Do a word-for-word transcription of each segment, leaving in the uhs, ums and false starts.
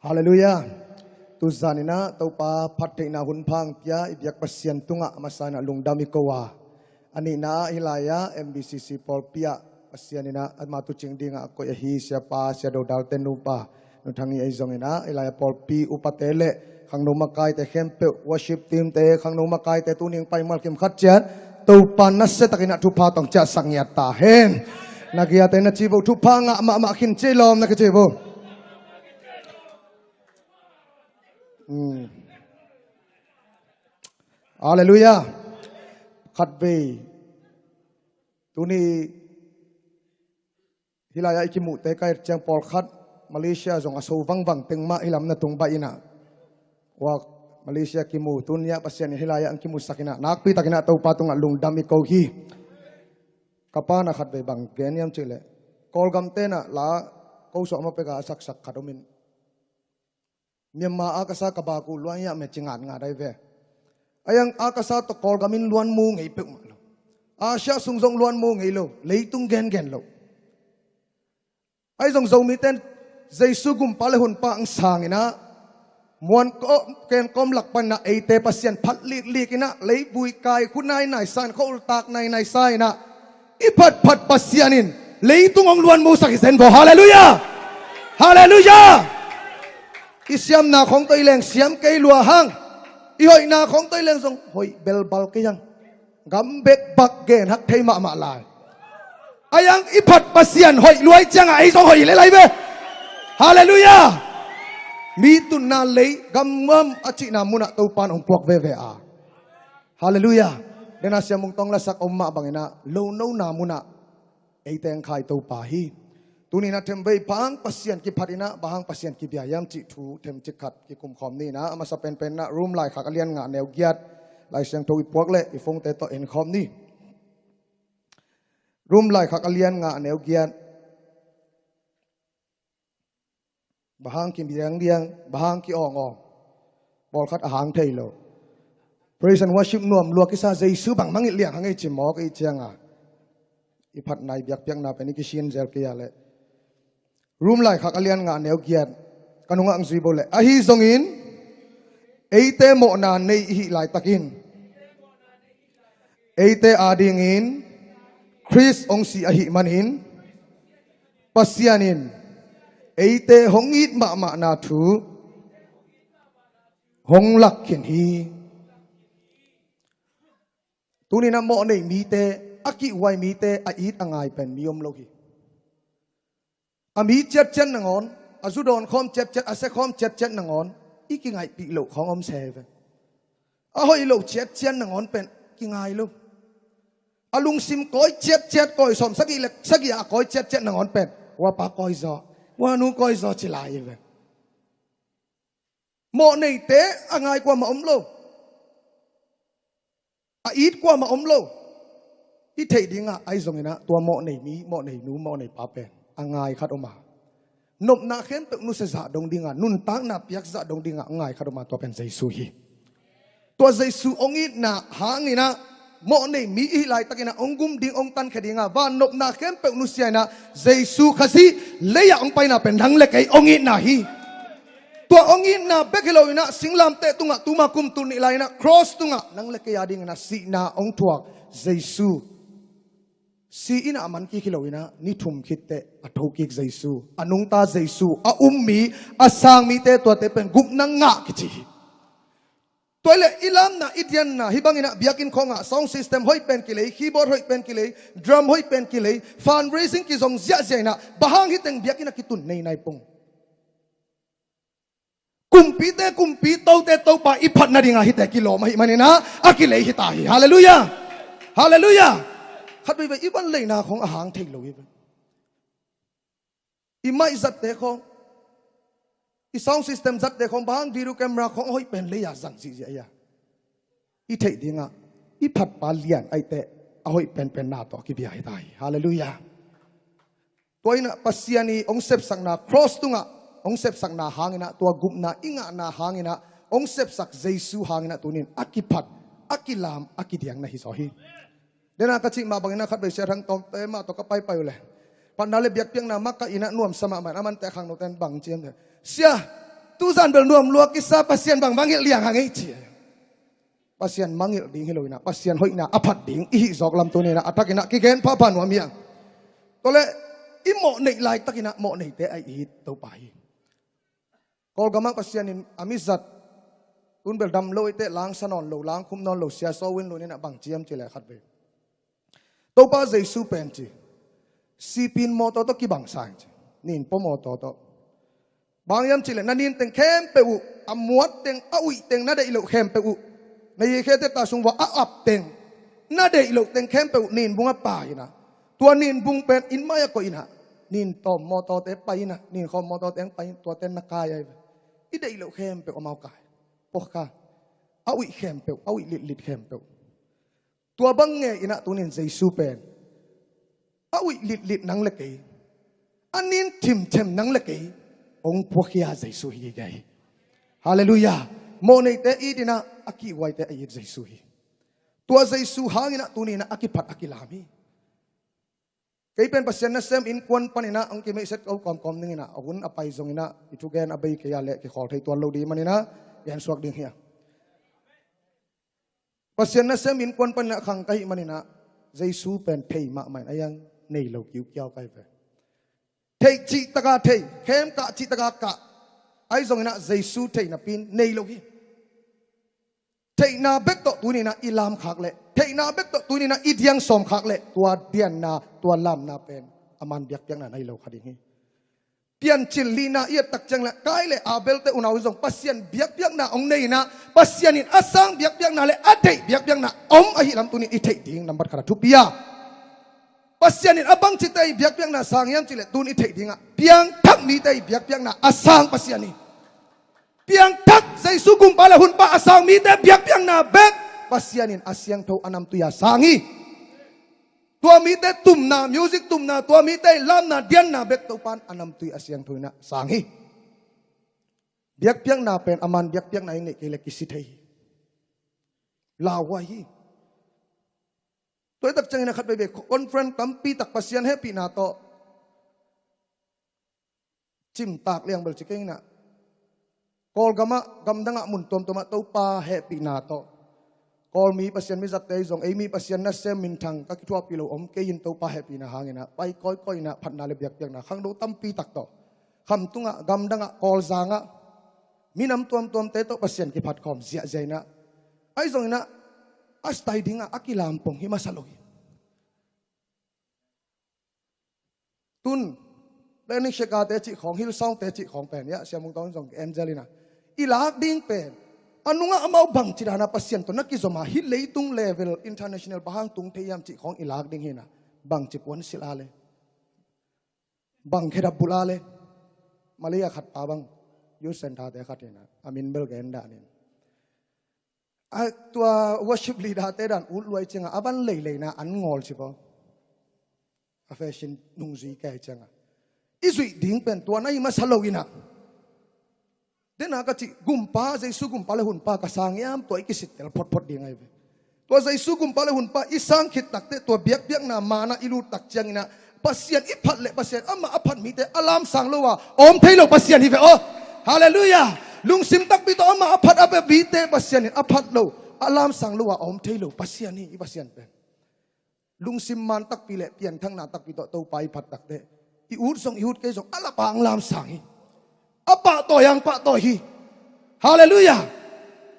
Halleluiah. Tuzan in ah Topa phattheihna hun pha hong pia i biak Pasian tungah a masa in ah lungdam i ko a, a nihna ah hih lai-ah M B C C pawlpi ah Pasian in ah ama tuucing dingah a koih ahi siapa Sia Do Dal te nupa Nu Thang Ngi ahi zongin ah hih lai-ah pawlpi upate le khangno makaite khempeuh, worship team te, khangno makaite, tuni hong paimal kim khat ciat Topa nasia takin ah thupha tawh hong ciahsak ngiat ta hen. Na kiate na ci bo, thupha ngah mahmah khin ci lawm, na kici bo. Hmm. Halleluiah. Khatvei tuni hih lai-ah i kimuhte ka et ciang pawlkhat Malaysia zong a so vangvang teng mah hih lam na tung baih in ah, ua, Malaysia kimu, tuni-ah Pasian in hih lai-ah hong kimusak in ah nakpi takin ah Topa tungah lungdam i ko hi. Ka pa in ah khatvei bang gen hiam cih leh, Kawlgam te in ah la ko suah ma pek a saksak khat om in, Myanmar a ka sa ka bak uh luan hiah meh ci ngatngat ahi ve. A iang a ka sa tawh Kawlgam in luan mu ngei peuhmah lo. Asia sung zong luan mu ngei lo, leitung gengen lo. Ahi zong Zomite in Jesu gumpa le hunpa hong sang in ah, muan ko-, ken kawm lak pan in ah eite Pasian phat liklik in ah, leivui kai khu nainai sa in, khua ultak nainai sa in ah, i phatphat Pasian in leitung hong luan musak hi zen vaw. Halleluiah. Halleluiah. I siamna khawng tawh i leng siam kei lua hang, i hoihna khawng tawh i leng zong hoih belbal kei hang. Gam bek bak gen hak thei mahmah lai. A iang i phat Pasian hoih luai ciangah ei zong hoih lelai ve. Halleluiah. Mi tunna lei gamgam a cihna munah Topa in hong puak veve a. Halleluiah. Dena siamung tawng lasak om mah bangin ah lonona munah ei teng khai Topa hi. Tuni in ah themvei bang hang Pasian kiphat in ah, bang hang Pasian kibia hiam cih thu themcik khat kikum khawm ni in ah, a masa penpen in ah Rom laikhak a lian nga neu giat, Lai Siangtho i puak leh i phone-te tawh en khawm ni. Rom laikhak a lian nga neu giat. Bang hang kidiangdiang, bang hang ki-awngawng. Pawlkhat a hang thei lo. Praise and worship nuam lua kisa, Jesu bang mangngilh liang hang ei ci mawk i hih ciangah, i phatna i biakpiakna pen i kisin zel kei a leh. Rom laikhak a lian nga neu giat, ka nungah hong zui bo leh. Ahi zongin eite mawhna nei i hih laitakin, eite adingin Khrist hong si ahih manin, Pasian in eite hong it mahmahna thu hong lak khin hi. Tuni in ah mawhnei mite, a kihhuai mite, a it a ngai pen mi om lo hi. A mi ciatciat nangawn, a zu dawn khawm ciatciat, a sia khawm ciatciat nangawn i kingaihpih loh khawng om se ve. A hoih loh ciatciat nangawn pen kingai lo. A lungsim kawi ciatciat, kawi sawm sagih le sagih a kawi ciatciat nangawn pen, ua pa kawi zaw, ua nu kawi zaw ci lai hi ve. Mawhneite a ngai kuamah om lo. A it kuamah om lo. I theih dingah ahi zongin ah tua mawhnei mi, mawhnei nu, mawhnei pa pen a ngai khat om a, nopna khempeuh nusia zah dong dingah, nuntakna piak zah dong dingah a ngai khat om a, tua pen Jesu hi. Tua Jesu hong itna hangin ah mawhnei mi i hih laitakin ah hong gum ding, hong tankhia dingah van nopna khempeuh nusia in ah Jesu Khazih lei-ah hong paina pen nang le kei hong itna hi. Tua hong itna bek hi lo in ah singlamteh tungah tuma kum tul nih lai in ah cross tungah nang le kei adingin ah sihna hong thuak Jesu. Si in ah a man kik hi lo in ah ni thum khit teh a thokik Jesu, a nungta Jesu, a um mi, a sang mite, tuate pen gupna ngah kici hi. Tua hi leh i lamna, i dianna, hih bangin ah biakinn khawngah sound system hoih pen kilei, keyboard hoih pen kilei, drum hoih pen kilei, fundraising kizong ziahziah in ah, bang hang hih teng biakinn ah kitun nei nai pong. Kumpite Kumpi, tote Topa i phat nadingah hihte kilawm ahih manin ah a kilei hi ta hi. Halleluiah. Halleluiah. Khat veivei i van leina khawng a hang thei lo hi. I mic zatte khawng, i sound system zatte khawng, bang video camera khawng a hoih pen lei-a zang zihziah hi a, i theih dingah i phatpa lian ahih teh a hoih penpenna tawh a kibia hi ta hi. Halleluiah. Tua in ah Pasian i hong sepsakna, cross tungah hong sepsakna hangin ah, tua gupna i ngahna hangin ah, hong sepsak Jesu hangin ah tunin a kiphat, a kilam, a kidiang na hi zaw hi. Dena ka cih mah bangin ah khat vei Sia Thang Tawmte mah tawh ka paipai uh leh, phatna le biakpiakna mah ka in ah nuamsa mahmah in, amante a khangnote in bang ci hiam cih leh, Sia, Tuzan bel nuam lua kisa, Pasian bang mangngilh liang hang ei ci. Pasian mangngilh ding hi lo inah, Pasian hoihna a phat ding i hih zawk lam tuni inah a tak inah kigen phapha nuam hiang. Tuale i mawh neih laitak inah mawh neite a it Topa hi. Kawlgamah Pasian in a mizat, tun bel dam lo eite, langsa nawn lo, langkhum nawn lo, Sia Saw Win Lun inah bang ciam ci le khat ve. Topa Jesu pen ci, sipin mawtaw tawh kibang sa ing ci. Ninpaw mawtaw tawh. Bang hiam cih leh na nin teng khempeuh uh, a muat teng, a uih teng, na deih loh khempeuh uh, na yikhete ta sung vua a ap teng, na deih loh teng khempeuh uh ninbung a pai inah, tua ninbung pen inn mai a koih inah, nin tawm mawtawte pai inah, nin khawm mawtawte ang pai in, tuate na kai ai ve. I deih loh khempeuh amau kai. Pawkha, a uih khempeuh, a uih litlit khempeuh. Tua bang nge inah tunin Jesu pen a uih litlit nang le kei, a nin thimthem nang le kei hong puakhia Jesu hi gei. Halleluiah. Mawhneite it inah a kihhuaite a it Jesu hi. Tua Jesu hang inah tuni inah a kiphat a kilam hi. Kei pen Pasian nasem innkuan pan inah hong kimeihset ko kawmkawm ning inah, a hun a pai zong inah i thugen a bei kei a leh kikhawl thei tuan lo ding man inah gen suak ding hi a. Pasian nasem innkuan pan inah khang ka hih man inah Jesu pen thei mahmah in a hiang, nei lo kiukiau ka hi ve. Theih cih taka thei, khemkah cih taka kah, ahi zong inah Jesu theih napi in nei lo hi. Theihna bek tawh tuni inah i lam khak leh, theihna bek tawh tuni inah i diang sawm khak leh, tua dianna, tua lamna pen a man biakpiakna na hi lo kha ding hi. Piancil lihna i et tak ciang le, Kain le Abel te unau in zong Pasian biakpiakna hong nei inah, Pasian in a sang biakpiakna le a deih biakpiakna om ahih lam tuni i theih ding nambat khat a thupi a. Pasian in a bangci te i biakpiakna sang hiam cih leh tun i theih dingah, piangthak mite i biakpiakna a sang Pasian hi. Piangthak Jesu gumpa le hunpa a sang mite biakpiakna bek Pasian in a siangtho a namtui a sang hi. Tua mite tumna, music tumna, tua mite lamna, dianna bek Topa in a namtui a siangtho inah sang hi. Biakpiakna pen a man biakpiakna i neih kei le kisi thei hi. Lauhuai hi. Tua i tak ciangin a khat veivei conference tampi tak Pasian hehpihna tawh cimtak liang bel ci kei inah, Kawlgamah, gamdangah, mun tuamtuamah Topa hehpihna tawh, Kawlmi Pasian mizatte zong, ei mi Pasian nasem minthang ka kithuahpih lo om kei in, Topa hehpihna hang inah pai kawikawi inah phatna le biakpiakna khangno tampi tak tawh, khamtungah, gamdangah, Kawlzangah, minam tuamtuamte tawh Pasian kiphat khawm ziahziah inah, ahi zong inah a stai dingah a kilampong hi masa lo hi. Tun, Learning Shekate cih khawng, Hillsongte cih khawng pen, ya, Sia Mung Tawng zong Angel inah i lak ding pen, a nungah amau bangci dana Pasian tawh na kizom a, hih leitung level international bang hang tung thei hiam cih khawng i lak ding hi inah, bangci puan silh a le, bang khedap bulh a le, Malay a khat pa bang, youth centre-te khat hi inah, a min bel gen dah ning. A tua worship leader-te dan ut luai ciangah a van leileina an ngawl ci baw. A fashion nungzui kai ciangah i zuih ding pen tua na hi masa lo inah, dena ka cih gumpa, Jesu gumpa le hunpa ka sang hiam, tua i kisittel photphot ding ahi ve. Tua Jesu gumpa le hunpa i sang khit takteh, tua biakpiakna manah i lut tak ciang inah, Pasian i phat leh Pasian amah a phat mite a lamsang lo a a om thei lo Pasian hi ve aw. Halleluiah. Lungsim takpi tawh amah a phat a bia mite Pasian in a phat lo, a lamsang lo a a om thei lo Pasian hi i Pasian pen. Lungsim man takpi le pianthakna takpi tawh Topa i phat takteh, i ut zong i ut kei zong a lapa ang lamsang hi. A pahtawi ang pahtawi hi. Halleluiah.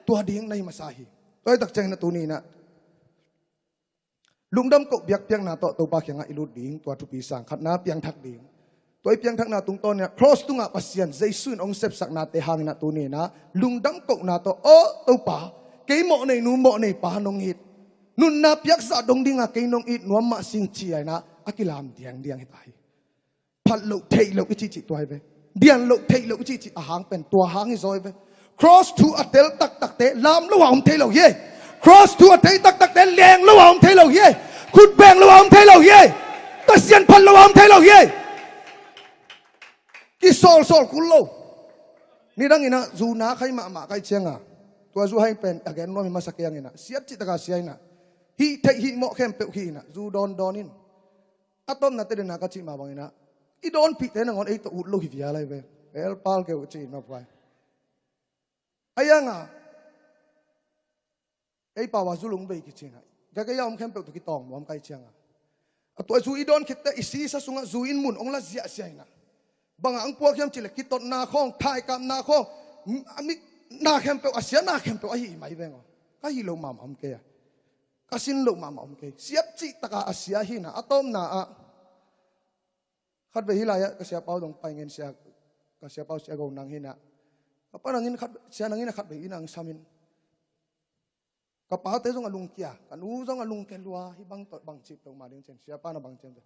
Tua ding na hi masa hi. Tua hi tak ciang inah tuni inah lungdam koh biakpiakna tawh Topa kiangah i lut ding, tua thupi sang khatna piangthak ding. Tua i piangthakna tungtawn inah cross tungah Pasian Jesu in hong sepsaknate hang inah tuni inah lungdam kohna tawh, aw Topa, kei mawh nei nu mawh nei pa nong it, nunna piakzah dong dinga kei nong it nuam mah sing ci-a inah a kilam diangdiang hi ta hi. Phat loh theih loh i cihcih tua hi ve. Dian loh theih loh i cihcih a hang pen tua hang hi zaw hi ve. Cross thu a tel taktakte lam lo a om thei lo hi. Cross thu a tel taktakte leng lo a om thei lo hi. Khut beng lo a om thei lo hi. Pasian phat lo a om thei lo hi. Kisawlsawl kul lo. Nidang inah zu na khai mahmah kai cianga, tua zu hai pen a gen nuam hi masa kei ang inah, siat cihtaka sia inah, hih theih hih mawh khempeuh hih inah zu dawndawn in. A tawpna te dena ka cih mah bang inah, i dawnpihte nangawn ei tawh ut lo hi vial ahi ve. Elpal keu cih in mah puai. A ianga ei pau a zu lungvei kici hi na. Ka kei a om khempeuh tawh kitawng nuam ka hih cianga, a tua zu i dawn khitteh i sisa sungah zu in mun hong la ziahziah hi na. Bangah hong puak hiam cihleh kitotna khawng, thaikapna khawng, a mik na khempeuh, a sia na khempeuh ahi hi mai veng aw. Ka hih loh mahmah om kei a, ka sin loh mahmah om kei. Siap cih takah a sia hi na. A tawpna ah khatvei hih lai-ah ka siapau dong pai ngen, sia, ka siapau Sia Go Nang hi na. Ka pa nangin khat, sia nangin a khatvei inn ah hong sam in. Ka pate zong a lungkia, ka nu zong a lungkia lua, hih bang tawh bang cih peuhmah ding ci-in, siapa na bang ci-in,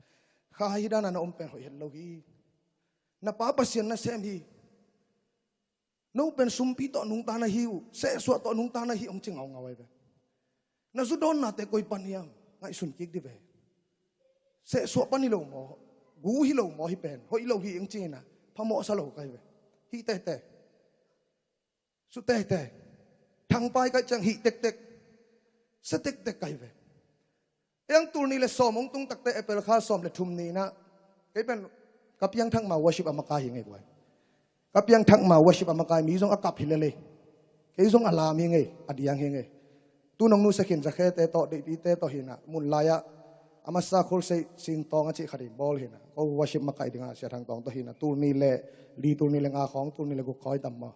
kha hih dana na om pen hoih het lo hi. Na pa Pasian nasem hi. No pen sumpi tawh nungta na hi uh, sehsuah tawh nungta na hi, hong ci ngaungau ahi ve. Na zu dawnnate koi pan hiam? Ngaihsun kik di ve. Sehsuah pan hi lo maw? Gu hi lo maw hih pen? Hoih lo hi, hong ci hi na. Phamawh sa lo ka hi ve. Hih tete. Su tete. Thangpai ka hih ciang hih tektek, sa tektek ka hi ve. Eng, tul nih le sawm hong tung takte, April kha sawm le thum ni-in ah, kei pen ka piangthak ma worship a makai hi ngei buai. Ka piangthak ma worship a makai, mi zong a kap hi lel hi. Kei zong a lam hi ngei, a diang hi ngei. Tu-in hong nusia khin Zakhete tawh, Deihpite tawh hi na, mun lai-ah a masa khulsei Singtawng a cih khat hi bawl hi na. Ko worship makai dingah Sia Thang Tawng tawh hi na, tul nih le li, tul nih le nga khawng, tul nih le guk khawng hi tam maw.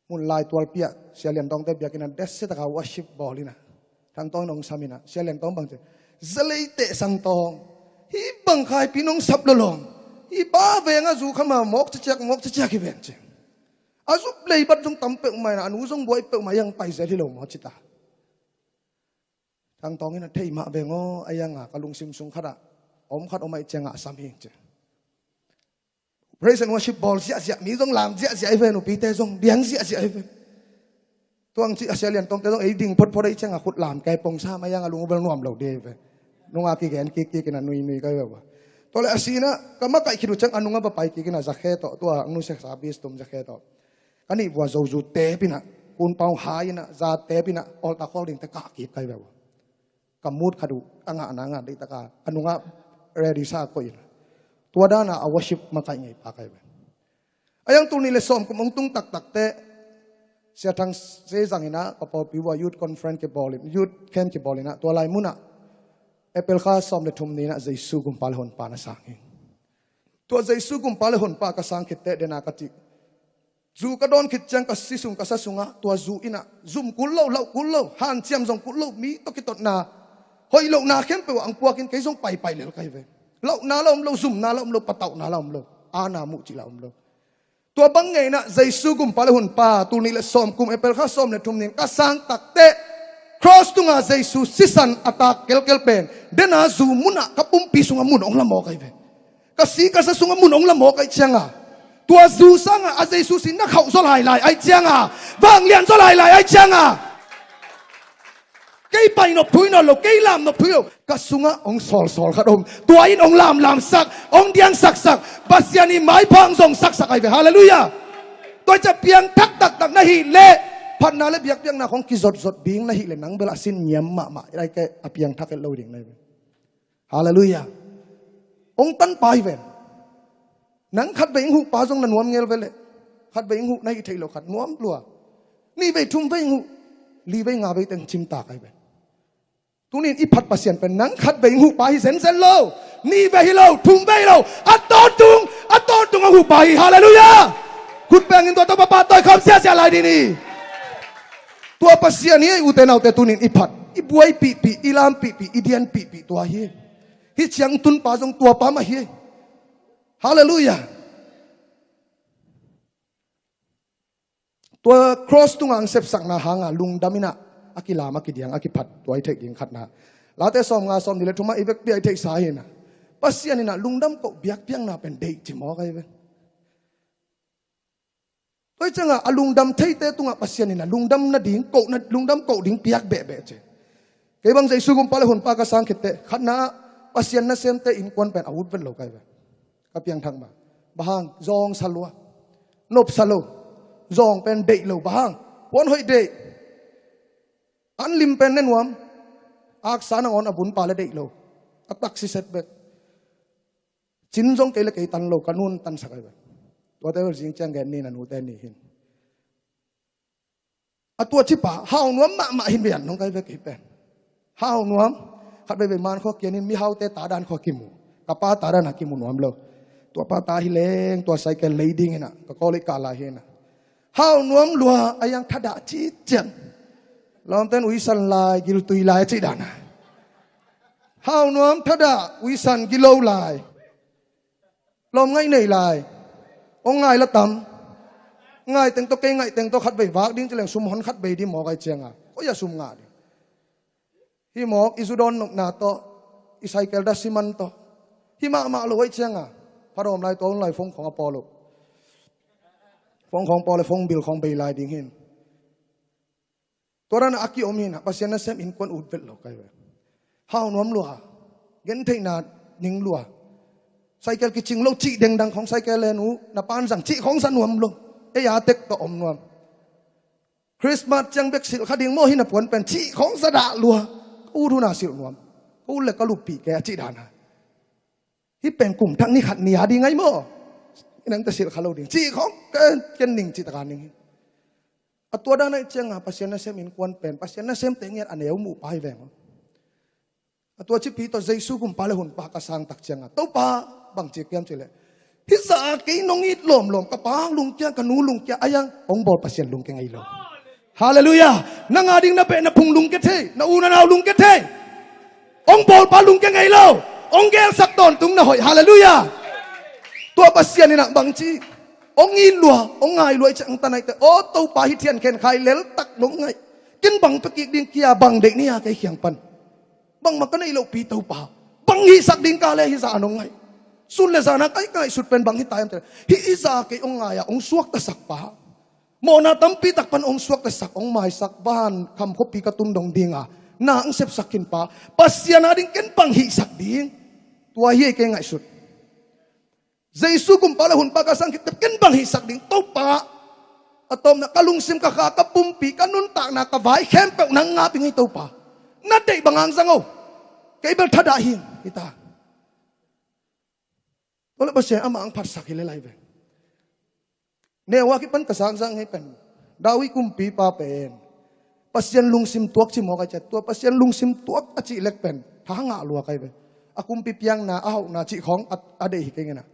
Mun lai tualpi ah Sia Lian Tawngte biakinn ah desia taka worship bawl hi na. Thang Tawng in hong sam hi na. Sia Lian Tawng bang ci, za lei teh Sang Tawng, hih bang khaipi in hong sap lolong, hih pa veng a zu kha ma mawk ciaciak, mawk ciaciak hi ven ci. A zup lei bat zong tam peuhmah hi na, a nu zong buai peuhmah, iang pai zel hi lo maw ci ta. Thang Tawng in a thei mah veng aw, a ianga ka lungsim sung khatah om khat om ahih ciangah a sam hi ci. Praise and worship bawl ziahziah, mi zong lam ziahziah hi ve, nupite zong diang ziahziah hi ve. Tuang cih a Sia Lian Tawngte zong ei ding photphot ahih ciangah khut lam kei pong sa, a ianga lung bel nuam lo ding hi ve. Nunga kigen kikkik in a nuinui ka hi ve ua. Tua leh a sina ka makaih khit uh ciang a nunga va pai kik in a, Zakhe tawh, tua hong nusiasa bis tum Zakhe tawh. Ka nih vua zo zu tep in a, kunpau hai in a, za tep in a, altar call dingte kah kik ka hi ve ua. Ka mood khat uh a ngahna ngah deih taka a nungah ready sa koih in. Tua dana a worship makaih ngei pa ka hi ve. A iang tul nih le sawm kum hong tung taktakte, Sia Thang Sei zang in a, ka pawlpi uh a youth conference kibawl in, youth camp kibawl in a, tua lai munah April kha sawm le thum ni-in a Jesu gumpa le honpa na sang hi. Tua Jesu gumpa le honpa ka sang khitteh dena ka cih, zu ka dawn khit ciang ka si sung ka sa sungah tua zu in a zum kul lo, lauh kul lo, hanciam zong kul lo, mi tawh kitotna, hoih lohna khempeuh ah hong puak in, kei zong paipai lel ka hi ve. Lauhna la om lo, zumna la om lo, patauhna la om lo, aana muh cih la om lo. Tua bang ngei in a Jesu gumpa le honpa, tul nih le sawm kum April kha sawm le thum ni-in ka sang takteh, cross tunga Jesu sisan a tak kelkel pen dena zu munah ka pumpi sungah mun hong la maw ka hi ve. Ka si ka sa sungah mun hong la maw ka hih cianga, tua zu sangah a Jesu si na khauh zaw lailai ahih cianga, vanglian zaw lailai ahih cianga, kei pai nop thu hi nawn lo, kei lam nop thu hi lo. Ka sungah hong sawlsawl khat om. Tua in hong lamlamsak, hong diangsaksak, Pasian ii maipha hong zongsaksak ahi ve. Halleluiah. Tua hi ciah piangthak taktak na hih leh, phatna le biakpiakna khong kizotzot ding na hih leh, nang bel a sin ngiam mahmah, a piangthak het lo ding na hi ve. Halleluiah. Hong tanpa hi ven. Nang khatvei hong huhpa zong na nuam ngel ve leh. Khatvei hong huh na hih theih loh khat nuam lua. Nihvei thumvei hong huh, livei ngavei teng cimtak ahi ven. Tuni-in i phat Pasian pen nang khatvei hong huhpa hi zenzen lo. Nihvei hi lo, thumvei hi lo, a tawntung, a tawntung hong huhpa hi. Halleluiah. Khut beng in tua tawh pahpah tawi khawm siasia lai ding hi. Tua Pasian hi ei, ute naute, tuni-in i phat, i buaipihpih, i lampihpih, i dianpihpih tua hi. Hih ciang tunpa zong tuapa mah hi. Halleluiah. Tua cross tunga hong sepsakna hanga lungdam in a, a kilam, a kidiang, a kiphat, tua i theih ding khatna. Late sawmnga, sawmnih le thumah i vekpi a i theihsa hi na. Pasian in a lungdam koh biakpiakna pen deih ci mawk ahi ve. Tua hi cianga a lungdam theite tungah Pasian in a lungdam nading koh, na lungdam koh ding piak behbeh ci. Kei bang Jesu gumpa le honpa ka sang khitteh, khatna ah Pasian nasemte innkuan pen a ut vet lo ka hi ve. Ka piangthak mah. Bang hang? Zawngsa lua. Nopsa lo. Zawng pen deih lo. Bang hang? Puan hoih deih. An lim pen ne nuam. Aksa nangawn a bunpa le deih lo. A taksi set bek. Cin zong kei le kei tan lo, ka nun tansak ahi ve. Tuate bel zing ciang gen ni, na nute ni hin. A tua cipa hau nuam mahmah hi mian nong kai ve kei pen. Hau nuam. Khat veivei man khua kianin mihaute tadan khua kimu. Ka pa tadan a kimu nuam lo. Tua pa ta hi leng tua cycle lei ding hi na, ka college kah lai hi na. Hau nuam lua a, yang thadah cician. Lawmten uisan lai, giltui lai a cih dan a. Hau nuam, thadah, uisan, gilo lai. Lawm ngaih nei lai. Ong ngai la tam. Ngai teng tawh, kei ngai teng tawh khat vei vak ding ci leng sum hon khat vei ding mawk ai cianga. Koi a sum ngah ding. Hi mawk, i zu dawn nopna tawh, i cycle da siman tawh. Hi mahmah lo ai cianga. Pha dawm lai, tua hun lai phone khong a pawl lo. Phone khong pawl le phone bill khong bei lai ding hin. Tua dan a kiom hi na, Pasian nasem innkuan ut vet lo kai ve. Hau nuam lua. Gentheihna ning lua. Cycle kicing lo cih dengdang khong cycle len uh, na pan zang cih khong sa nuam lo. Ei a tek tawh om nuam. Christmas ciang bek silh kha ding maw hi na puan pen cih khong sa dah lua. Ka ut hun a silh nuam. Ka ut le ka luppih kei a cih dan a. Hih pen kum thak ni khat ni a ding ai maw. Hi nang ta silh kha lo ding. Cih khong ken, ken ning cih taka ning hi. A tua dan ai cianga Pasian nasem innkuan pen, Pasian nasemte ngiat a neu muh pa hi ve maw. A tua cipi tawh Jesu kumpa le hunpa ka sang tak cianga, Topa, bang ci kiam ci leh, hi za a kei nong it lawmlawm, ka pa lungkia, ka nu lungkia, a yang ong bawl Pasian lungkia ngei lo. Halleluiah. Nang a ding na beh na phung lungkia thei, na u na nau lungkia thei. Ong bawlpa lungkia ngei lo. Ong gelsak tawntung na hoih. Halleluiah. Tua Pasian in ah bangci, ong it lua, ong ngai lua i ciang ta naite, aw Topa, hih thian khen khai lel tak dong ngai. Ken bang pia kik ding kia, bang deih ni a kei khiang pan. Bangmah ka neih lohpi Topa. Bang hihsak ding ka le hih za a nong ngai. Sun le zan a kai ngaihsut pen bang hi ta hiam te. Hih i za kei ong ngai a ong suaktasak pa. Mawhna tampi tak pan ong suaktasak, ong maisak, van kham khuapi ka tun dong dinga na ong sepsak khin pa, Pasian a ding ken bang hihsak ding. Tua hi ei kei ngaihsut. Jesu kumpa le hunpa ka sang khit teh ken bang hihsak ding Topa. A tawpna ka lungsim, ka kha, ka pumpi, ka nuntakna, ka vai khempeuh nang ngap ing ei Topa. Na deih bang hang zang o. Kei bel thadah hi ing hi ta. Tua le Pasian amah ang phatsak hi le lai ve. Neu a kipan ka sangzang hi pen, David kumpipa pen Pasian lungsim tuak ci mawk ai ciah, tua Pasian lungsim tuak a cih lek pen tha ngah lua kai ve. A kumpi piakna, a hauhna cih khawng a, a deih hi kei ngen a.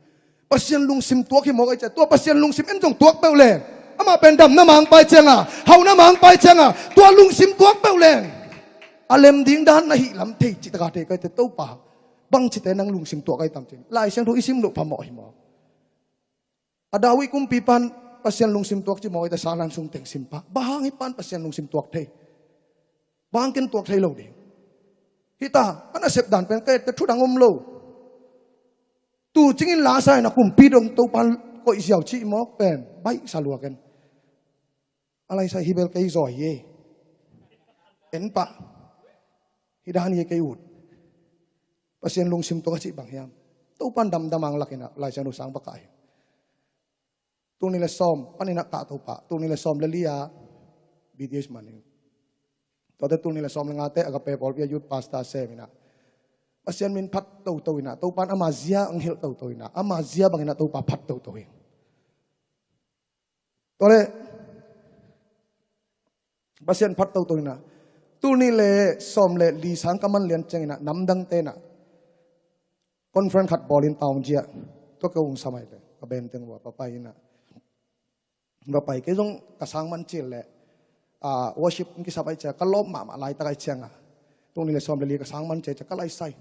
Pasian lungsim tuak hi mawk ai ciah, tua Pasian lungsim en zong tuak peuh leng, amah pen damna mangpai cianga, hauhna mangpai cianga, tua lungsim tuak peuh leng a lem ding dan na hih lam thei cih taka thei kai te Topa. Bangcite nang lungsim tuak ai tam cin Lai Siangtho i sim loh phamawh hi maw? A David kumpipan Pasian lungsim tuak ci mawk ai te, Salan sung teng sim pah. Bang hang hih pan Pasian lungsim tuak thei? Bang hang ken tuak thei lo ding? Hita, a nasep dan pen ka et te thu dang om lo. Tu cingin la sa in a kumpi dong Topan koih ziau cih mawk pen baih sa lua ken. A laisai hi bel kei zaw hi ei. En pah. Hi dan hi ei kei ut. Pasian lungsim tuak a cih bang hiam? Topan damdam ang lak in ah Lai Siangtho sang va kah hi. Tul nih le sawm panin ah kah to pah. Tul nih le sawm le li a B D S man hi. Tuate tul nih le sawm le ngate Agape pawlpi a youth pastor sem in ah Pasian min phat toto in ah, Topan ama zia ang hilh toto in ah, ama zia bang in ah Topa phat toto hi. Tua le Pasian phat toto in ah, tul nih le sawm le li sang ka man lian ciangin ah namdangte in ah conference khat bawlin taung zia, tua ka ung samai le ka benteng ua va pai in ah, va pai kei zong ka sang man cil le, ah, worship in kisap ai cia ka lawp mahmah laitak ai cianga, tul nih le sawm le li ka sang man cia cia ka laisai.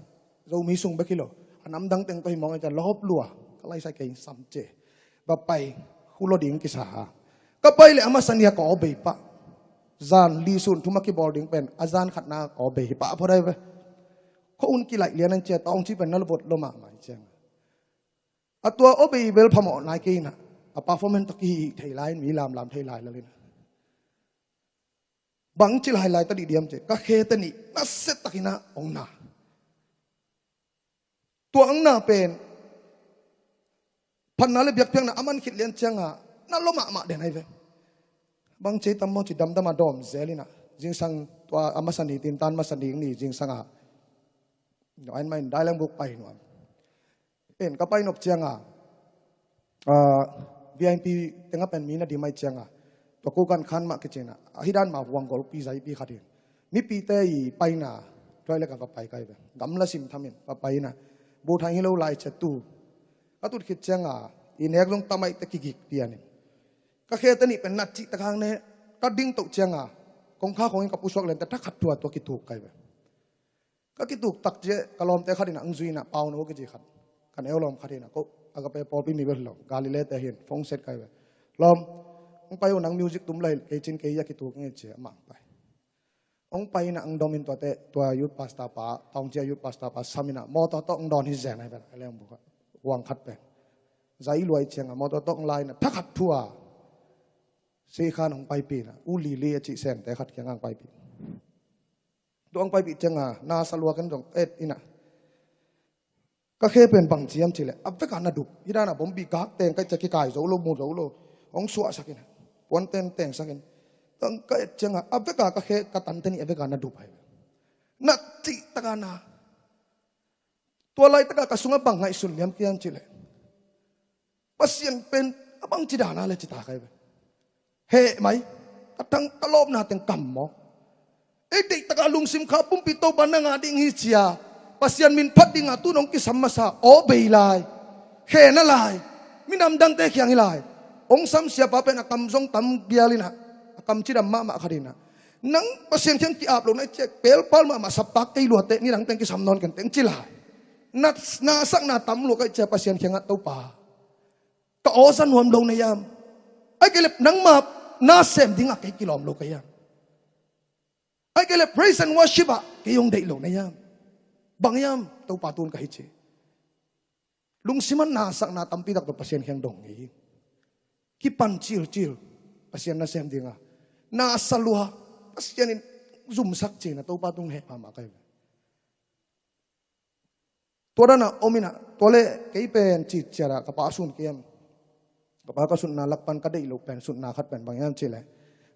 Zomi sung bek hi lo, a namdang teng tawh hi mawng ai cia lawp lua, ka laisai kei sam cia. Va pai, hu lo ding kisa ha. Ka pai le a masa nia ka aw bei pah. Zan li sun thum a kibawl ding pen a zan khatna ka aw bei hi pah phot ai ve. Kho un kilaih lian an cia tawng ci pen na lo vot lo mahmah ai cianga. A tua aw bei bel phamawh nai kei in ah, a performance tawh kihih thei lai in, mi lamlam thei lai lal in ah. Bang ci lailai ta dih diam ci, ka khe te nih nasia takin ah ong na. Tua ong na pen phatna le biakpiakna a man khit lian cianga na lo mahmah den ai ve. Bang ci tam maw ci damdam a dawm zel in ah, zingsang tua a masa ni, tintan masa ni ni zingsang ah no ain main dai leng buk pai nuam. En ka pai nop cianga, ah, V I P tengah pen mi na dim ai cianga, Tua Kukan Khan mah kici in ah, ahi dan mah huang golpi zaipi khat hi in, mipite i paina, tua leh ka va pai kai ve. Gamla sim tham in va pai in ah, bu thai hi lo lai ciat tu ka tut khit ciang a, i nek zong tamaite kigik pian in, ka khete nih pen nat cih tak hang ne, ka ding toh ciang a, kongkha khong in ka pusuak lente thakhat thu a tua kituk kai ve. Ka kituk tak ciang ka lawmte khat in ah hong zui in ah, Pauno kici khat, ka neu lawm khat hi in ah, ko Agape pawlpi mi bel hi lo, Galilee te hi in, phone set kai ve. Lawm, hong pai uh, nang music tum lai, kei cin kei a kituk nge ci a, amah hong pai. Hong pai in ah hong dom in tuate, tua youth pastor pa, Taungcia youth pastor pa sam in ah, mawtaw tawh hong dawn hi zen ahi ven, a leng buk ah, huang khat pen. Zai luai ciang a, mawtaw tawh hong lai in ah, thakhat thu a, Sikhan hong paipih in ah, U Lili a cih sente khat kiang hong paipih. Tua hong paipih ciang a, na sa lua ken zong et in ah, ka khe pen bang ci hiam cih leh, a vek a na dup. Hi dan a bombi gak teng ka hih ciang kikai zo lo, mu zo lo. Hong suahsak in ah, puan teng tengsak in. Tang ka et ciang a, a vek a ka khe, ka tante nih a vek a na dup ahi. Nat cih tak a na. Tua laitak a ka sung ah bang ngaihsun liam ka hiam cih leh, Pasian pen a bangci dan a leh ci ta kai ve. Heh mai, ka thang ka lawpna teng kam maw. Ei deih tak a lungsim kha pumpi Topa nang a ding hi ci a, Pasian min phat ding a tu-in hong kisam masa aw bei lai, khe na lai, minam dangte kiang hi lai. Hong sam siapa pen a kam zong tam bial in ah, a kam cidam mahmah khat in ah, nang Pasian kiang ki-ap lo na hih ciang, pelpal mahmah sap pak kei lua teh, nidang teng kisam nawn ken teng ci lai. Na, na sakna tam lua ka hih ciang Pasian kiangah, Topa, ka aw za nuam lo na hiam? Ahih kei leh nangma na sem ding a kei kilawm lo ka hiam? Ahih kei leh praise and worship ah kei hong deih lo na hiam? Bang hiam, Topa, tu-in ka hi ci. Lungsim ah na sakna tampi tak tawh Pasian kiang dong ngei hi. Kipan cilcil Pasian nasem ding a, na sa lua, Pasian in zumsak ci-in ah, Topa tung heh mahmah ka hi. Tua dan a om in ah, tua leh kei pen citciat ah ka pa sun kiam. Ka pa ka sutna lak pan ka deih loh pen, sutna khat pen bang hiam cih leh,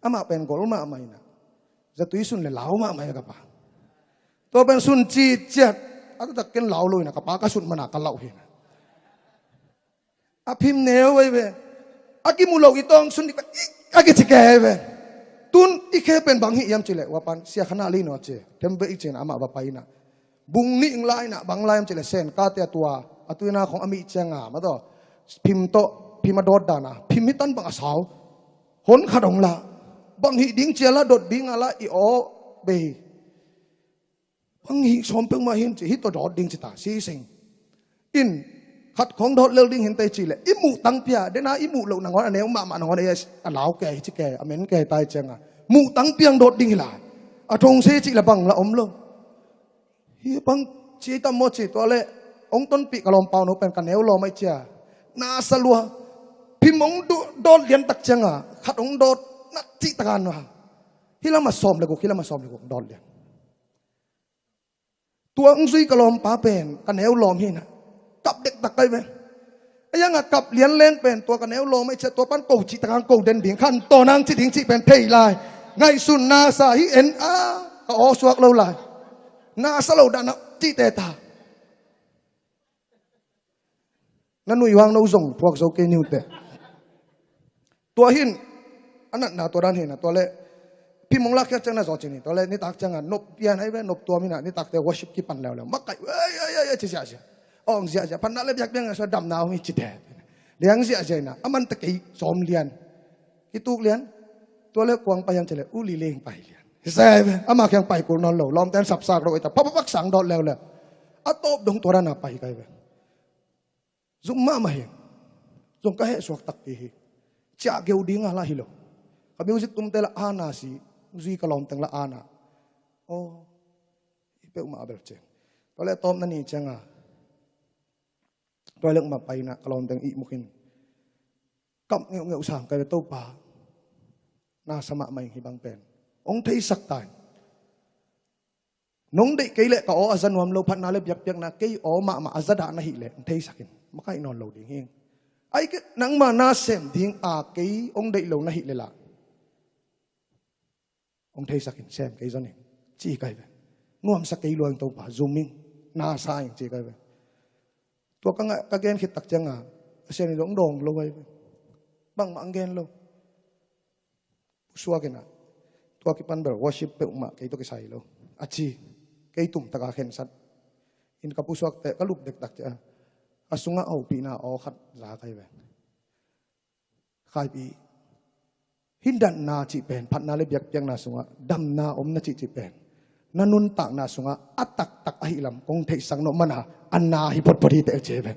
amah pen gol mahmah in ah, zatui sun leh lau mahmah hi a ka pa. Tua pen sun citciat, a taktak ken lau lo in ah, ka pa ka sut man a ka lauh hi in ah. A phim neu ei ve. A kimu loh i tawng sun ding pen, ik, a kici kei ei ve. Tu-in i khe pen bang hi hiam cih leh, ua pan, Sia Khan Na Lei no ci, Themvei ci-in ah amah va pai in ah, bung nih hong la in ah, bang la hiam cih leh, Sen Ka te a tua, a tuina khong a mih ciang a, mawtaw, phim tawh, phim a dawt dan a, phim hi tan bang a sau, hon khat hong la, bang hih ding ci a la, dot ding a la, i aw bei. Bang hih sawm peuhmah hi in ci, hih tawh dawt ding ci ta, sising. In, khat khong dawt lel ding hi inteh cih leh, i muh tang pia, den a i muh loh nangawn, a neu mahmah nangawn, a lau kei, hi ci kei, a men kei ta hi ciang a, muh tang piang dawt ding hi lai. A thong se cih leh bang lah om lo. Hi bang ci tam maw ci, tua leh hong tonpih ka lawm Pauno pen ka neu lawm ahih ciang, na sa lua. Phim hong du-, dawt lian tak ciang a, khat hong dawt, nat cih tak a na. Hih lam ah sawm leh guk, hih lam ah sawm leh guk dawt lian. Tua hong zui ka lawmpa pen ka neu lawm hi in ah, kap dektak ka hi ve. A yang a kap lian leng pen tua ka neu lawm ahih ciang, tua pan ko cih tak hang ko den ding, khan tawn hang ci ding cih pen thei lai. Ngaihsun na sa hi en a, ka aw suak lo lai. Na sa lo dan a cihte ta. Na nuih hang no zong phuak zo kei ni uh teh. Tua hi in, a natna tua dan hi in ah, tua leh phim hong lakkhiat ciang na zaw cin hi. Tua leh nitak ciang a nop pian ahi ve, nop tuam in ah, nitakte worship kipan leuleu. Makaih, ei, ei, ei, ei, ci ziahziah. Awng ziahziah, phatna leh biakpiakna suah, damna hong hi ci teh. Liang ziahziah in ah, a man teh kei sawm lian. Kituk lian. Tua leh kua hong pai hiam cih leh, U Lili hong pai lian. Hi sa ei ve, amah kiang pai kul nawn lo, lawmte'n sapsak lo ei ta, pha, pha, pha, sang dawt leuleu. A tawp dong tua dan a pai ka hi ve. Zum mahmah hi. Zong ka heh suak takpi hi. Ciah geu ding a lah hi lo. Ka music tumte lah ana si, zui ka lawm teng lah ana. Aw, hi peuhmah a bel ciang. Tua leh tawpna ni ciang a, tua leh mah pai in ah ka lawm teng ihmuk in, kap ngeungeu sang ka hi ve, Topa, na sa mahmah ing, hih bang pen hong theisak ta in. Nong deih kei leh ka aw a za nuam lo, phatna leh biakpiakna kei aw mahmah a za dah na hih leh hong theisak in. Makaih nawn lo ding hi. Ahih kei leh nangma na sem ding a kei hong deih lo na hih leh lah, hong theisak in, sem kei zong in, ci ka hi ve. Nuamsa kei lua ing Topa, zum ing, na sa ing, ci ka hi ve. Tua ka ngah, ka gen khit tak ciang a, Pasian in zong dawng lo ka hi ve. Bangmah hong gen lo. suak inah, tua kipan bel worship peuhmah kei tawh kisai lo a ci. Kei tumtaka khensat in ka pusuakte ka lup dektak ciah a sungah hopihna aw khat za kai ve. Khaipi, hih datna cih pen, phatna le biakpiakna sungah damna om na cihcih pen, na nuntakna sungah a taktak ahi lam kong theihsak nawh mana, a na hi photphot hi teh ci ve.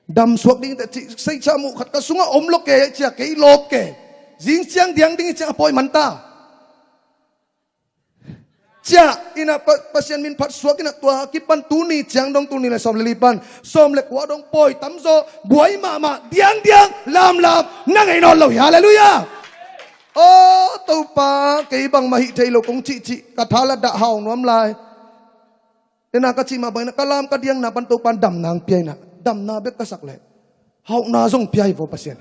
Damsuak ding teh cih seica muh khat ka sungah om lo kei cia kei lawp kei. Zing ciang diang ding hi ciang a pawi manta. Ciah inah Pa-, Pasian min phat suak inah tua kipan tuni ciang dong, tuni le sawm le li pan sawm le kua dong pawi tamzaw, buai mahmah, diangdiang, lamlam na ngei nawn lo hi. Halleluiah. Aw Topa, kei bangmah hih thei lo kong cihcih ka tha la dah hau nuam lai. Dena ka cih mah bang inah ka lam ka diangna pan Topa in damna ang pia inah, damna bek ka sak leh hauhna zong pia hi vaw Pasian.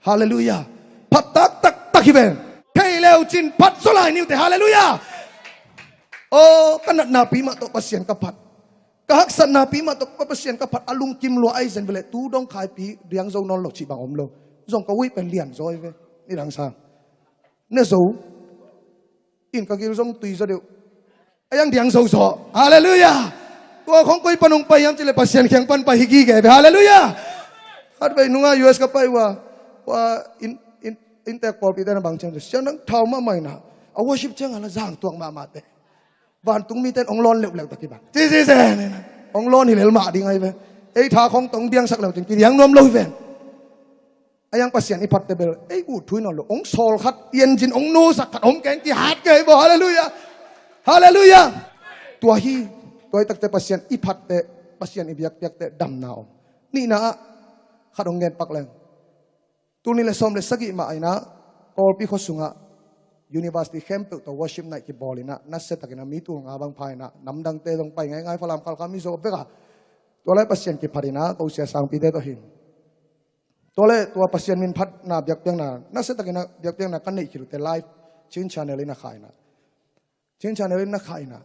Halleluiah. Phat taktaktak hi ven. Thei leu cin phat zaw lai ni uh teh. Halleluiah. Aw ka natna pi mah tawh Pasian ka phat, ka haksatna pi mah tawh ka Pasian ka phat, a lungkim lua ahi zen veleh tu dong khaipi diang zo nawn lo cih bang om lo. Zong ka ui pen lian zaw hi ve. Nidang sang ne zo in ka gil zong tui zaw deuh. A yang diang zozo. Halleluiah. Tua khong koi pan hong pai hiam cih leh Pasian kiang pan pai hi gige ve. Halleluiah. Khatvei nungah U S ka pai uh a, ua in, in, inntek pawlpite na bang ciang, Sia nang thau mahmah inah, a worship ciangah la zang tuak mahmah teh. Vantung mite in hong lawn leuhleuh ta kibang ci ci zen inah, hong lawn hi lel mah ding ahi ve. Ei tha khong tawh hong diangsak leu cin kidiang nuam lo hi ven. A yang Pasian i phatte bel ei ut thu hi nawn lo, hong sawl khat, i engine hong nusak khat om keng, kihat kei bo. Halleluiah. Halleluiah. Tua hi. Tua hi takte Pasian i phatte, Pasian i biakpiakte damna om. Nihna ah khat hong gen pak leng. Tul nih le sawm le sagih mah inah Kawlpi khua sungah university khempeuh tawh worship night kibawl inah, nasia takin a mi tul nga bang pha inah, namdangte zong pai ngaingai, Falam, Khalkha, Mizo bek a. Tua lai Pasian kiphat inah ko sia sangpite tawh hi. Tua le tua Pasian min phatna biakpiakna, nasia takin a biakpiakna ka neih khit uh teh live Chin Channel in a khah inah, Chin Channel in a khah inah,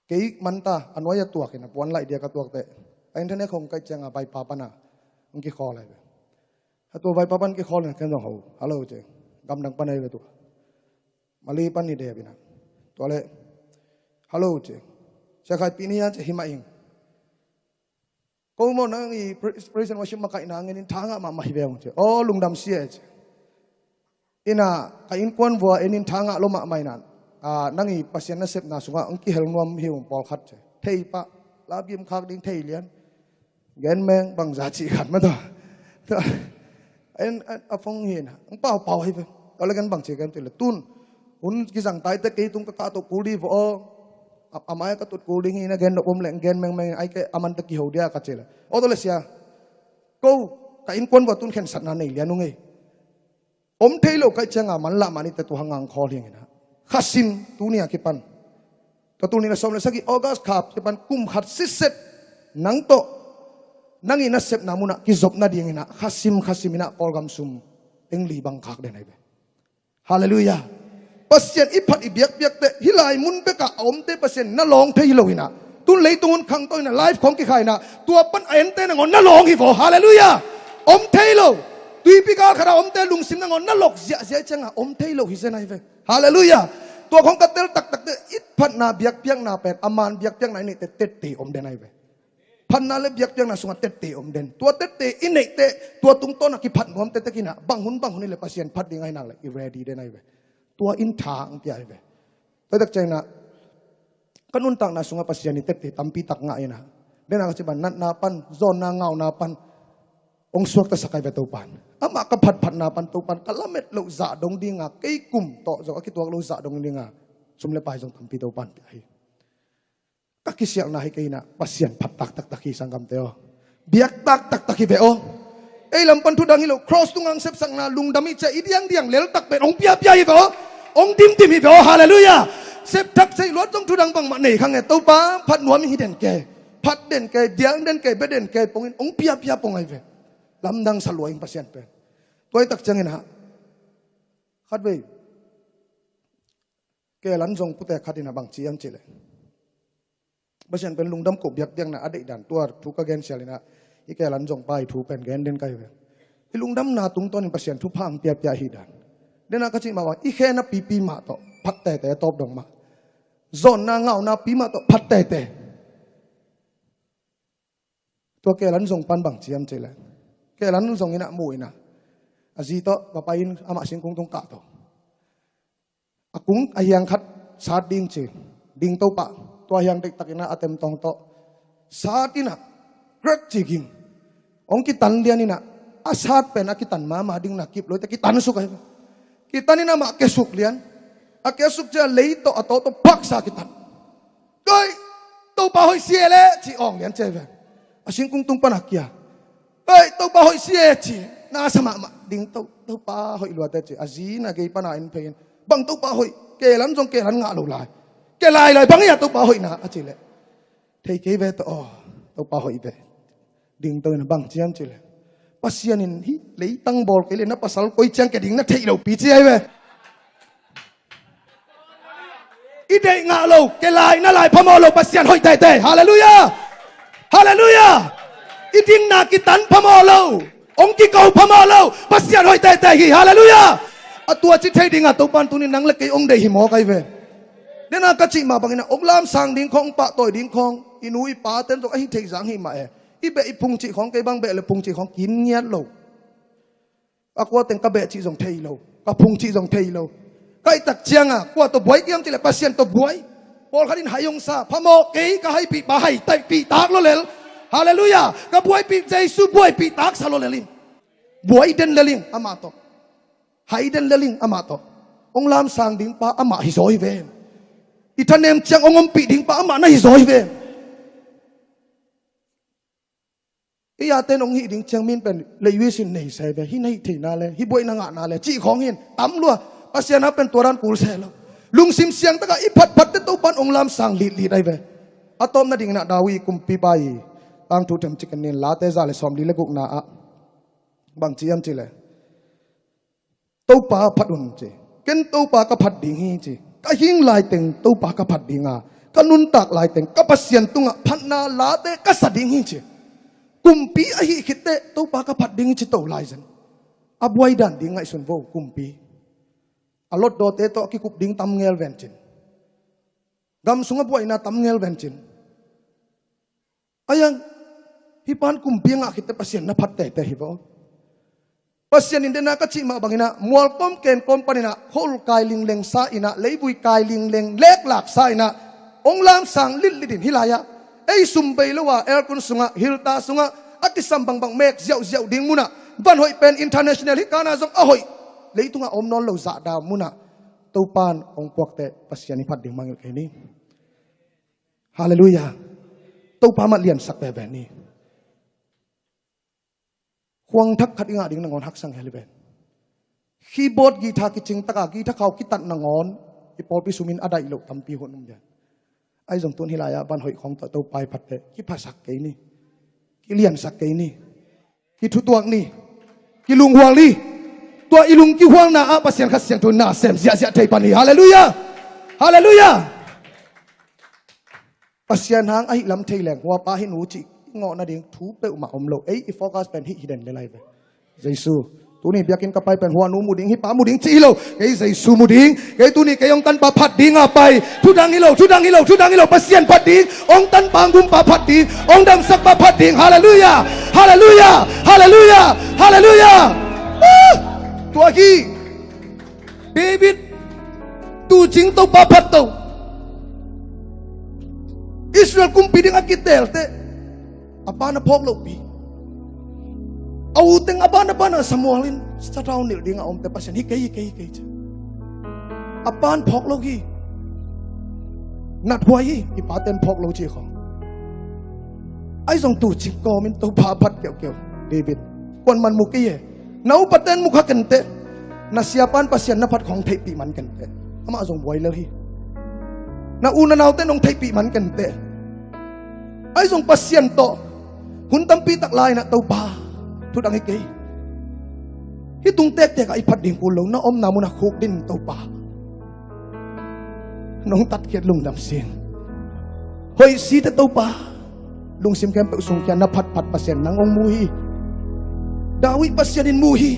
kei manta a nuai a tuak inah, puan laih dia ka tuak teh, a internet khong kaih ciangah Vaipa pan a hong kikhawl ahi ve. A tua Vaipa pan kikhawl inah ken zong ho, "Hello," ci. Gamdang pan ahi ve tua. Mali pan hi dep inah. Tua le, "Hello," ci. "Sia Khaipi ni a?" ci. "Hi mah ing." "Ko maw nang i pre-, praise and worship makaihna ngen in tha ngah mahmah hi ve ung," ci. "Aw, lungdam sia," ci. "Inah ka innkuan vua en in tha ngah lo mahmah inah, a, nang i Pasian nasepna sungah hong kihel nuam hi ung pawlkhat," ci. "Thei pah, la bim khak ding thei lian. Gen meng bangza cih khat mah tawh." En, en, a phone hi inah, "Ang paupau hi ve." Tua le ken bang ci ken cih leh, "Tun hun kizang taite kei tung ka kah tawh kul dih vaw aw. A, a mai ka tut kul ding hi inah, gen nop om leh gen mengmeng inah, ai kei a mante kiho dia," ka cih leh, "Aw tua le sia, ko ka innkuan vua tun khensatna nei lian ung ei. Om thei lo kaih ciangah manlah mah ni teh, tua hang ngang khawl hi ing inah. Khasim tuni a kipan, tua tul nih le sawm le sagih August kha kipan kum khat sitset nang tawh nang i nasepna munah kizop nading inah khasim khasim inah Kawlgam sum eng li bang khak den ahi ve." Halleluiah. Pasian i phat i biakpiak teh hih lai mun bekah a omte Pasian na lawng thei hi lo inah, tun leitung hun khangto inah live khong kikhai inah, tua pan a ente nangawn na lawng hi vaw. Halleluiah. Om thei lo. Tuipi gal khatah a omte lungsim nangawn na lok ziahziah ciangah om thei lo hi zen ahi ve. Halleluiah. Tua khong ka tel taktak teh i phatna biakpiakna pen a man biakpiakna i neih teh tette om den ahi ve. Phatna le biakpiakna sungah tette om den. Tua tette i neih teh tua tungtawn a kiphat nuam tektek inah, bang hun bang hun hi leh Pasian phat ding ahi nak leh i ready den ahi ve. Tua in tha ang pia ahi ve. Tua tak ciang inah ka nuntakna sungah Pasian i tette tampi tak ngah inah, den a ka cih bang natna pan, zawnna ngauna pan hong suaktasak ahi ve Topan. Amah ka phatphatna pan Topan ka lamet loh zah dong dinga, kei kum tawh zong a kituak loh zah dong dinga sum le pai zong tampi Topan pia hi. Ka kisialna hi kei inah, Pasian phat taktaktak hi sanggamte aw. Biak taktaktak hi ve aw. Ei lam pan thudang hi lo, cross tungah hong sepsakna lungdam hi cia i diangdiang leltak pen hong piapia hi ve aw. Hong dimdim hi ve aw. Halleluiah. Septhak seih luat zong thudang bangmah nei kha nge, Topa phat nuam hi den kei, phat den kei, diang den kei, bia den kei pongin hong piapia pong ahi ve. Lamdang sa lua ing Pasian pen. Tua hi tak ciang inah khatvei Kelan zong pute khat inah bang ci hiam cih leh, Pasian pen lungdam koh biakpiakna a deih dan, tua thu ka gen sial inah i Kelan zong pa i thu pen gen den ka hi ve. I lungdamna tungtawnin Pasian thupha ang piapia hi dan. Dena ka cih mah bang, i khe napipi mah tawh phat tete, a tawp dong mah. Zawnna ngahna pi mah tawh phat tete. Tua Kelan zong pan bang ci hiam cih leh, Kelan zong in ah mu in ah, a zi tawh va pai in, amah singkung tung kah tawh. A kung a hiang khat sat ding ci, ding Topa, tua hiang deihtak in ah a temtawng tawh sat in ah, krak ci ging. Hong kitan lian in ah, a sat pen a kitan mahmah ding na kip lo hi teh, kitan suk ahi. Kitan in ah amah kia suk lian. A kia suk ciang lei tawh a taw tawh paksa kitan. Koi, Topa hoih sia leh ci awng lian ci ahi ve. A singkung tung pan a kia. Koi, Topa hoih sia ci. Na sa mahmah ding To, Topa hoih lua teh ci. A zi in ah gei pan a en phei in, bang Topa hoih, Kelan zong Kelan ngah lo lai. Kia lailai bang hia Topa hoihna a cih leh, thei kei ve tawh aw, Topa hoih ve. Ding To in ah bang ci hiam cih leh, Pasian in hih leitang bawl kei leh na pasal koi ciang kia ding na theih lopi ci ahi ve. I deih ngah lo, kia lai na lai phamawh lo, Pasian hoih tete. Halleluiah. Halleluiah. I dingna kitan phamawh lo, hong kiko phamawh lo, Pasian hoih tete hi. Halleluiah. A tua ci thei ding a Topa in tuni nang le kei hong deih hi mawk ahi ve. Dena ka cih mah bang in ah, hong lamsang ding khawng, hong pahtawi ding khawng, i nu i paten zong ahi thei zang hi mah e. I beh i phung cih khawng, kei bang beh le phung cih khawng kin ngiat lo. A kua teng ka beh cih zong thei lo, ka phung cih zong thei lo. Ka hih tak ciang a kua tawh buai ka hiam cih leh Pasian tawh buai. Pawlkhat in hai hong sa, phamawh kei, ka haipih pa hai taipih tak lua lel. Halleluiah. Ka buaipih Jesu buaipih tak sa lua lel in. Buai den lel in amah tawh. Hai den lel in amah tawh. Hong lamsang ding pa amah hi zaw hi ve. I thanem ciang hong ompih ding pa amah na hi zaw hi ve. Ei a ten hong hih ding ciang min pen lei wish in nei se ve, hih na hih theihna le, hih buaihna ngahna le cih khawng hi in tam lua. Pasian a pen tua dan kul se lo. Lungsim siang takah i phatphat teh Topa in hong lamsang litlit ahi ve. A tawpna ding in ah David kumpipa i tangthu themcik en ni, Late za le sawmli le gukna ah bang ci hiam cih leh, Topa phat un ci. Ken Topa ka phat ding hi ci. Ka hing laiteng Topa ka phat ding a, ka nuntak laiteng ka Pasian tungah phatna late ka sa ding hi ci. Kumpi ahih khit teh Topa ka phat ding hi ci to lai zen. A buai dan ding ngaihsun vo, kumpi. A lotdawte tawh a kikup ding tam ngel ven cin. Gam sungah buaina tam ngel ven cin. Ayang, hih pan kumpi a ngah khit teh Pasian na phat tete hi vo. Pasian in dena ka cih mah bang in ah, mual kawm ken kawm pan in ah, khol kai lingleng sa in ah, leivui kai lingleng leklak sa in ah, hong lamsang litlit in hih lai ah, ei sum bei lo a aircon sungah, hilta sungah, a kisam bangbang mek ziauziau ding mun ah, van hoih pen international hih kana zong a hoih, leitungah om nawn lo zahda mun ah Topa in hong puak teh Pasian i phat ding mangngilh kei ni. Halleluiah. Topa mah liansak veve ni. Khuang thak khat i ngah ding nangawn haksa ngel hi ve. Keyboard guitar kicing taka guitar khau kitat nangawn i pawlpi sum in a daih loh tampi hun um ve. Ahi zong tun hih lai ah van hoih khawng tawh Topa i phat teh kiphasak kei ni. Kiliansak kei ni. Kithutuak ni. Kilunghual ni. Tua i lung kihualna ah Pasian Kha Siangtho in na sem ziahziah thei pan hi. Halleluiah. Halleluiah. Pasian hang ahih lam thei leng, hua pa hih nu cih i ngawh nading thu peuhmah om lo. Ei i focus pen hih hi den le lai ve. Jesu. Tuni biakinn ka pai pen hua nu mu ding, hih pa mu ding cih hi lo. Kei Jesu mu ding. Kei tuni kei hong tanpa phat ding a pai. Thudang hi lo, thudang hi lo, thudang hi lo. Pasian phat ding. Hong tanpa hong gumpa phat ding. Hong damsakpa phat ding. Halleluiah. Halleluiah. Halleluiah. Halleluiah. Ah! Tua hi. David, tuucing Topa phat to. Israel kumpi ding a kiteel teh a pa na phawk lohpi, a u teng a pa na, pa na Samuel in sathau nilh ding a om teh Pasian hi kei, hi kei, hi kei ci. A pa in phawk lo hi. Nathuai hi, i pa ten phawk lo ci khawng. Ahi zong tuucing kawm in Topa phat keuhkeuh. David, kuaman mu kei e. Na upaten mu kha kenteh. Na siapa in Pasian na phat khawng theihpih man kenteh. Amah zong buai lel hi. Na u na naute nong theihpih man kenteh. Ahi zong Pasian tawh hun tampi tak lai-in ah Topa, thudang hi kei. Hih tung tektek ah i phat ding kul lo, na omna munah khukdin Topa. Nong tatkhiat lungdam sing. Hoih site Topa. Lungsim khempeuh sungkhia na phatphat Pasian nang hong mu hi. David Pasian in mu hi.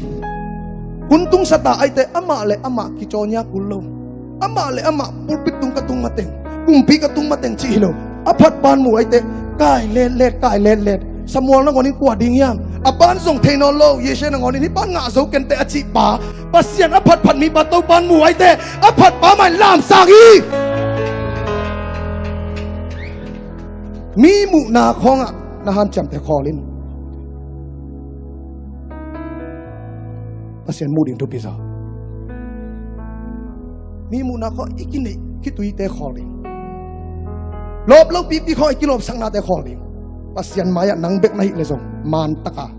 Hun tungsa ta aite amah le amah kicaw nia kul lo. Amah le amah pulpit tung ka tung mateng, kumpi ka tung mateng cih hi lo. A phat pan mu aite kai letlet, kai letlet. Samuel nangawnin kua ding hiam? A pan zong thei nawn lo. Yese nangawnin hih pan ngah zo kente a cih pa, Pasian a phatphat mipa Topan mu aite a phat pa mah in lamsang hi. Mi muhna khawngah na hanciamte khawl in. Pasian muh ding thupi zaw. Mi muhna khawng i kineih kituite khawl ding. Lawp lo pipi khawng i kilawpsaknate khawl ding. Pasian mai-ah nang bek na hih le zong man taka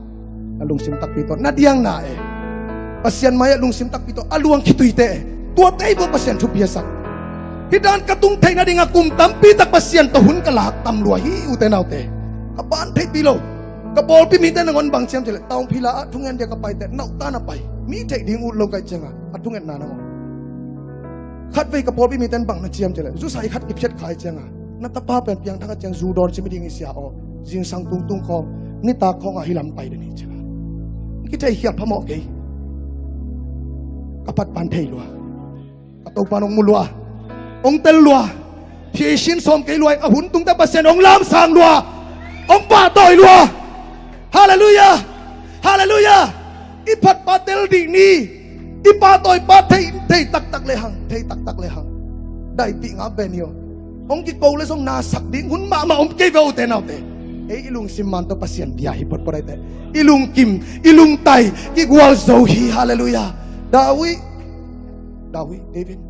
na lungsim takpi tawh na diangna e. Pasian mai-ah lungsim takpi tawh a luang khituite e. Tuate i buah Pasian thupi a sak. Hih dan ka tung theih nadingah kum tampi tak Pasian tawh hun ka lak tam lua hi, ute naute. A ban theihpih lo. Ka pawlpi mite nangawn bang ciam cileh Taungphila ah thungen dia ka paite nauhtan a pai. Mi theih ding ut lo kai cianga a thungetna nangawn. Khatvei ka pawlpi mite bang na ciam cileh zusai khat kiphiat khai cianga na tapa pen piangthak a ciang zu dawn cimi ding i sia aw. Zingsang tungtung khawng nitak khawngah hih lam pai den hi cila. Kithei khial phamawh kei. Ka phat pan thei lua. Ka Topan hong mu lua, hong tel lua. Phiaisin sawm kei lua, a hun tungte Pasian hong lamsang lua, hong pahtawi lua. Halleluiah. Halleluiah. I phat pa tel dih ni. I pahtawi pa thei, thei taktak le hang, thei taktak le hang. Daipih ngap ve ni aw. Hong kiko le zong nasak ding hun mahmah om kei ve, ute naute. Ei i lungsim man tawh Pasian bia hi potpot aite. I lungkim, i lungtai kigual zo hi. Halleluiah. David, David, David,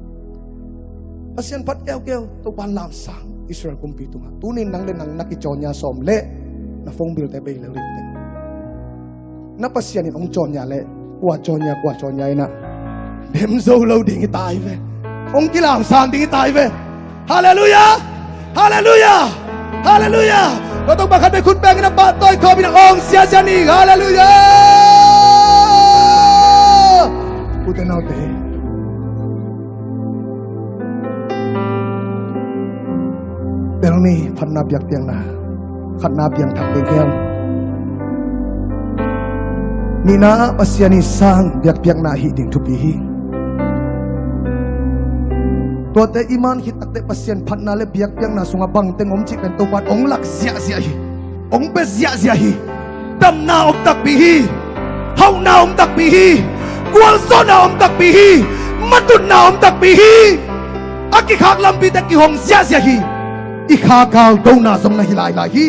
Pasian phat keukeu, Topan lamsang Israel kumpi tungah. Tunin nang le nang na kicaw nia sawm leh na phone bill-te bei lel ding teng. Na Pasian in hong caw nia leh kua caw nia, kua caw nia inah dem zo lo ding hi ta hi ve. Hong kilamsang ding hi ta hi ve. Halleluiah. Halleluiah. Halleluiah. Tua tawh pakhat bek khut bengin a pahtawi khawm inah hong siasia ni. Halleluiah. Ute naute, tel ni, phatna biakpiakna. Khatna piangthak ding hiam? Nihna ah Pasian i sang biakpiakna hih ding thupi hi. Tuate i man khit takte Pasian phatna le biakpiakna sungah bangteng om cih pen Topan hong lak ziahziah hi. Hong pia ziahziah hi. Damna om takpi hi. Hauhna om takpi hi. Gualzawhna om takpi hi. Matutna om takpi hi. A kikhak lampite kihong ziahziah hi. I kha kal dona zong na hi lailai hi.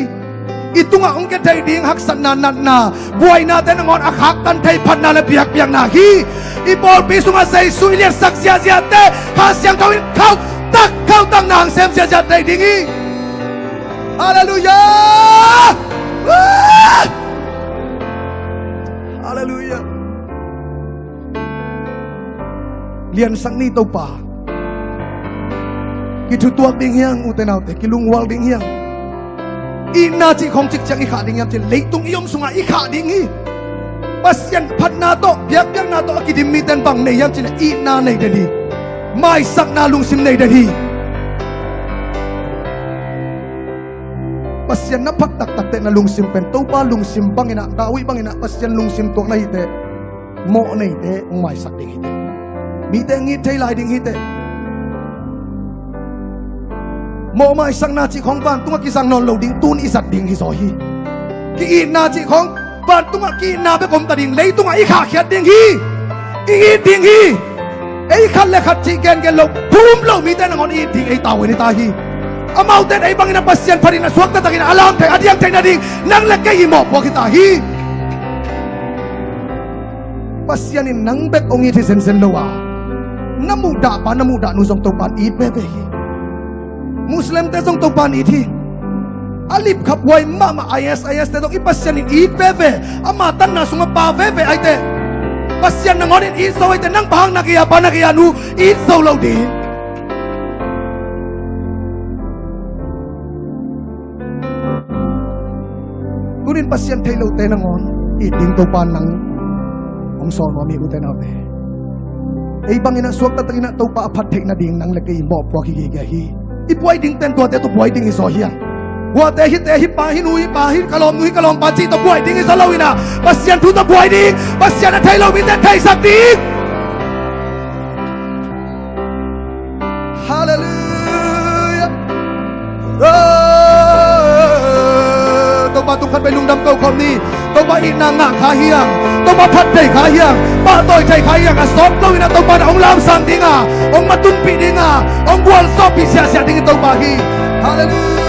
I tungah hong kia thei ding haksatna, natna, buainate nangawn a khaktan thei phatna le biakpiakna hi. I pawlpi sungah Jesuh i liatsak ziahziahte Kha Siangtho in khauhtak khauhtak na hong sem ziahziah thei ding hi. Halleluiah. Halleluiah. Liansak ni Topa. Kithutuak ding hiang, ute naute, kilunghual ding hiang. Itna cih khawng cikciang i khah ding hiam cih leh leitung i om sungah i khah ding hi. Pasian phatna tawh biakpiakna tawh a kidim mite in bang nei hiam cih leh itna nei den hi. Maisakna lungsim nei den hi. Pasian na phat taktakte na lungsim pen Topa lungsim banginah, David banginah Pasian lungsim tuak na hiteh. Mawh neite hong maisak ding hiteh. Mite ngit thei lai ding hiteh. Mawh maisakna cih khawng vantungah kizang nawn lo ding, tun i zat ding hi zaw hi. Ki-itna cih khawng vantungah ki-itna bek om ta ding, leitungah i khahkhiat ding hi. I it ding hi. Ei khat le khat cih gengen lo, phum lo mite nangawn i it ding ei tavuan hi ta hi. Amaute in ei bangin a Pasian phatin a suakta takin a lam thei, a diang thei nading nang le kei i mawhpuak hi ta hi. Pasian in nang bek hong it hi zenzen lo a, na muhdahpa na muhdahnu zong Topan it veve hi. Muslimte zong Topan it hi. A lipkhaphuai mahmah I S I S te zong i Pasian in it veve, ama tanna sungah pa veve aite. Pasian nangawn in it zo aite, nang pa hang na gei-a pa, na gei-a nu it zo lo ding. Tunin Pasian thei lote nangawn it ding Topa nang hong sawl nuam hi, ute naute. Ei bangin a suakta takin a Topa a phat theih nading nang le kei i mawhpuak hi geige hi. I buai dingte in tuate tawh buai ding hi zaw hiang. Guate hite hi, pa hi, nu hi, pa hi, ka lawmnu hi, ka lawmpa cih tawh buai ding hi zaw lo in ah, Pasian thu tawh buai ding, Pasian a thei lo mite theisak ding. Halleluiah. Oh, Topa tung khat vei lungdam ko khawm ni. Topa itna ngah kha hi hang, Topa phat thei kha hi hang, pahtawi thei kha hi hang. A sawt lo in ah Topa in ah hong lamsang ding a, hong matunpih ding a, hong gualzawhpih siahsiah ding hi Topa hi. Halleluiah.